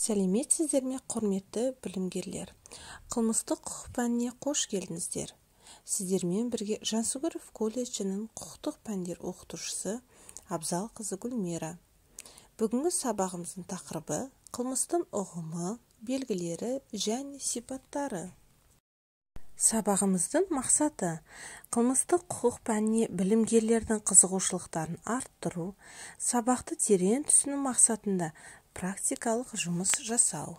Сәлеметсіздер ме, құрметті білімгерлер! Қылмыстық құқық пәніне қош келдіңіздер! Сіздермен бірге Жансүгіров колледжінің құқықтық пәндер оқытушысы Абзалқызы Гүлмира. Бүгінгі сабағымыздың тақырыбы: қылмыстың ұғымы, белгілері және сипаттары. Сабағымыздың мақсаты: қылмыстық құқық пәніне білімгерлердің қызығушылықтарын арттыру, сабақты терең түсіну мақсатында практикалық жұмыс жасау.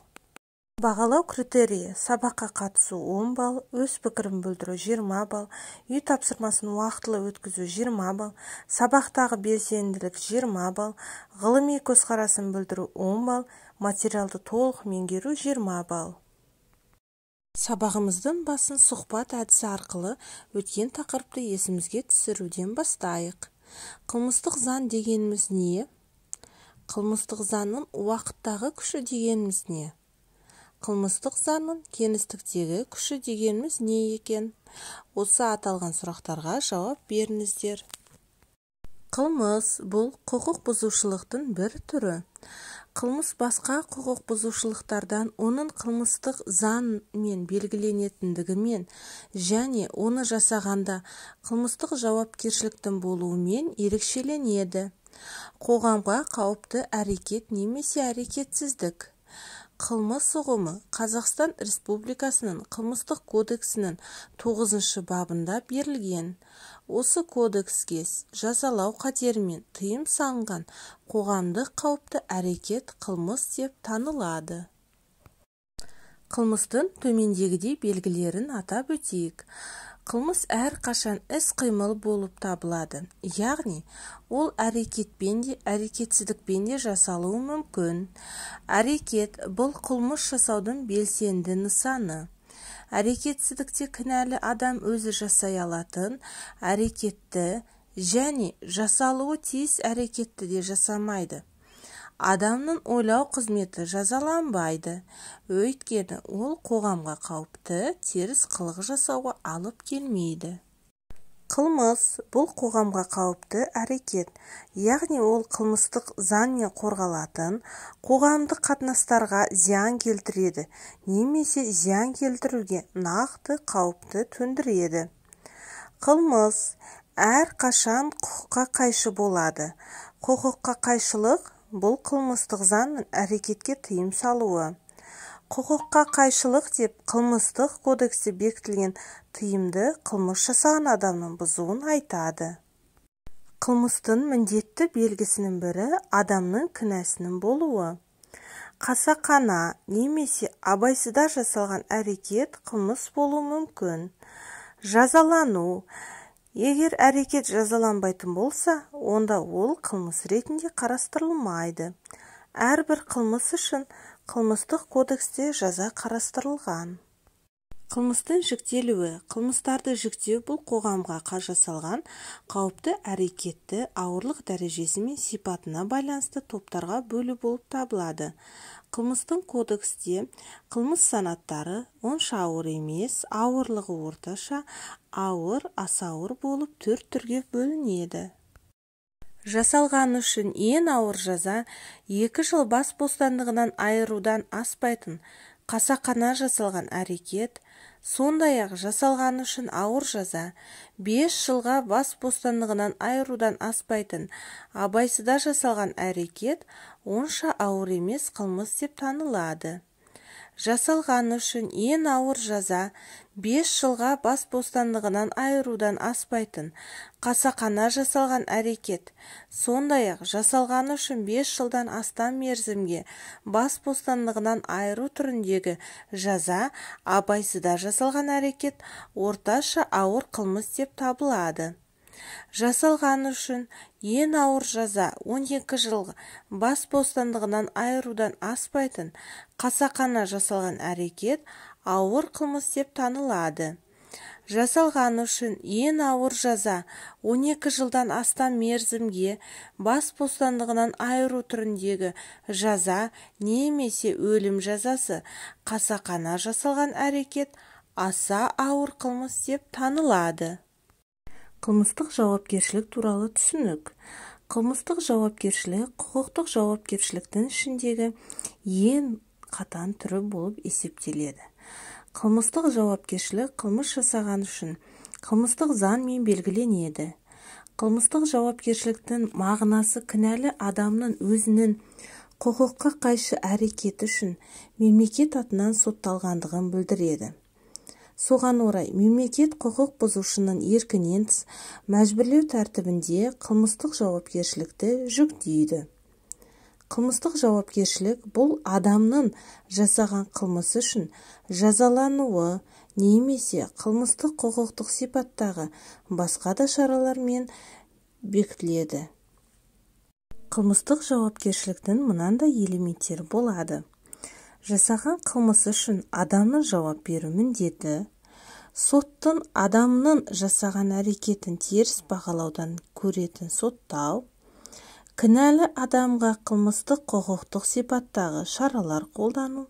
Бағалау критерийі: сабаққа қатысу 10 балл, өз пікірін білдіру 20 балл, үй тапсырмасын уақытылы өткізу 20 балл, сабақтағы белсенділік 20 балл, ғылыми көзқарасын білдіру 10 балл, материалды толық меңгеру 20 балл. Сабағымыздың басын сұхбат әдісі арқылы өткен тақырыпты есімізге түсіруден бастайық. Қылмыстық заң дегеніміз не? Қылмыстық заңның уақыттағы күші дегеніміз не? Қылмыстық заңның кеңістіктегі күші дегеніміз не екен? Осы аталған сұрақтарға жауап беріңіздер. Қылмыс – бұл құқық бұзушылықтың бір түрі. Қылмыс басқа құқық бұзушылықтардан оның қылмыстық заңмен белгіленетіндігімен және оны жасағанда қылмыстық жауапкершіліктің болуымен ерекшеленеді. Қоғамға қауіпті әрекет немесе әрекетсіздік. Қылмыс ұғымы Қазақстан Республикасының Қылмыстық кодексінің 9-бабында берілген. Осы кодекске жазалау қатерімен тыйым салынған қоғамдық қауіпті әрекет қылмыс деп танылады. Қылмыстың төмендегідей белгілерін атап өтейік. Қылмыс әрқашан іс-қимыл болып табылады, яғни ол әрекетпен де, әрекетсіздікпен де жасалуы мүмкін. Әрекет – бұл қылмыс жасаудың белсенді нысаны. Әрекетсіздікте кінәлі адам өзі жасай алатын әрекетті және жасалуы тиіс әрекетті де жасамайды. Адамның ойлау қызметі жазаланбайды, өйткені ол қоғамға қауіпті теріс қылық жасауға алып келмейді. Қылмыс – бұл қоғамға қауіпті әрекет, яғни ол қылмыстық заңмен қорғалатын қоғамдық қатынастарға зиян келтіреді немесе зиян келтіруге нақты қауіпті төндіреді. Қылмыс әрқашан құқыққа қайшы болады. Құқыққа қайшылық – бұл қылмыстық заңның әрекетке тыйым салуы. Құқыққа қайшылық деп қылмыстық кодексте бекітілген тыйымды қылмыс жасаған адамның бұзуын айтады. Қылмыстың міндетті белгісінің бірі – адамның кінәсінің болуы. Қасақана немесе абайсызда жасалған әрекет қылмыс болуы мүмкін. Жазалану: егер әрекет жазаланбайтын болса, онда ол қылмыс ретінде қарастырылмайды. Әрбір қылмыс үшін Қылмыстық кодексте жаза қарастырылған. Қылмыстың жіктелуі. Қылмыстарды жіктеу – бұл қоғамға жасалған қауіпті әрекетті ауырлық дәрежесі мен сипатына байланысты топтарға бөлу болып табылады. Қылмыстың кодексте қылмыс санаттары онша ауыр емес, ауырлығы орташа, ауыр, аса ауыр болып төрт түрге бөлінеді. Жасалғаны үшін ең ауыр жаза 2 жыл бас бостандығынан айырудан аспайтын қасақана жасалған әрекет, сондай-ақ жасалғаны үшін ауыр жаза 5 жылға бас бостандығынан айырудан аспайтын абайсызда жасалған әрекет онша ауыр емес қылмыс деп танылады. Жасалғаны үшін ең ауыр жаза 5 жылға бас бостандығынан айырудан аспайтын қасақана жасалған әрекет, сондай-ақ жасалғаны үшін 5 жылдан астам мерзімге бас бостандығынан айыру түріндегі жаза абайсызда жасалған әрекет орташа ауыр қылмыс деп табылады. Жасалғаны үшін ең ауыр жаза 12 жыл бас бостандығынан айырудан аспайтын қасақана жасалған әрекет ауыр қылмыс деп танылады. Жасалғаны үшін ең ауыр жаза 12 жылдан астам мерзімге бас бостандығынан айыру түріндегі жаза немесе өлім жазасы қасақана жасалған әрекет аса ауыр қылмыс деп танылады. Қылмыстық жауапкершілік туралы түсінік. Қылмыстық жауапкершілік – құқықтық жауапкершіліктің ішіндегі ең қатаң түрі болып есептеледі. Қылмыстық жауапкершілік қылмыс жасаған үшін қылмыстық заңмен белгіленеді. Қылмыстық жауапкершіліктің мағынасы кінәлі адамның өзінің құқыққа қайшы әрекеті үшін мемлекет атынан сотталғандығын білдіреді. Соған орай, мемлекет құқық бұзушының еркінен тыс мәжбүрлеу тәртібінде қылмыстық жауапкершілікті жүктейді. Қылмыстық жауапкершілік бұл адамның жасаған қылмысы үшін жазалануы немесе қылмыстық құқықтық сипаттағы басқа да шаралармен бекітіледі. Қылмыстық жауапкершіліктің мынандай элементтері болады. Жасаған қылмысы үшін адамның жауап беру міндеті, соттың адамның жасаған әрекетін теріс бағалаудан көретін соттау, кінәлі адамға қылмыстық құқықтық сипаттағы шаралар қолдану,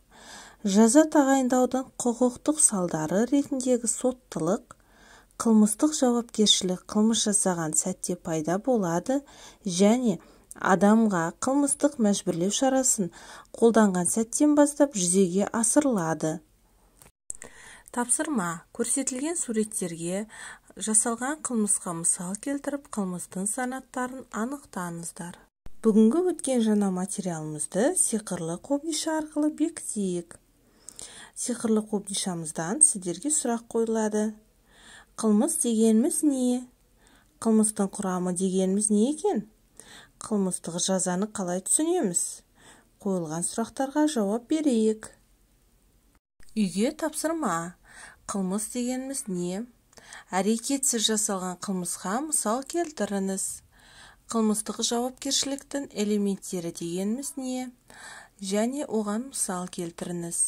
жаза тағайындаудың құқықтық салдары ретіндегі соттылық, қылмыстық жауапкершілік қылмыс жасаған сәтте пайда болады және адамға қылмыстық мәжбүрлеу шарасын қолданған сәттен бастап жүзеге асырылады. Тапсырма. Көрсетілген суреттерге жасалған қылмысқа мысал келтіріп, қылмыстың санаттарын анықтаңыздар. Бүгінгі өткен жаңа материалымызды сиқырлы қобдиша арқылы бекітейік. Сиқырлы қобдишамыздан сіздерге сұрақ қойылады. Қылмыс дегеніміз не? Қылмыстың құрамы дегеніміз не екен? Қылмыстық жазаны қалай түсінеміз? Қойылған сұрақтарға жауап берейік. Үйге тапсырма. Қылмыс дегеніміз не? Әрекетсіз жасалған қылмысқа мысал келтіріңіз. Қылмыстық жауапкершіліктің элементтері дегеніміз не? Және оған мысал келтіріңіз.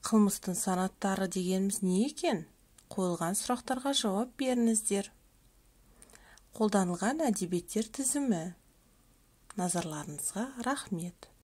Қылмыстың санаттары дегеніміз не екен? Қойылған сұрақтарға жауап беріңіздер. Қолданылған әдебиеттер тізімі. Назарларыңызға рахмет.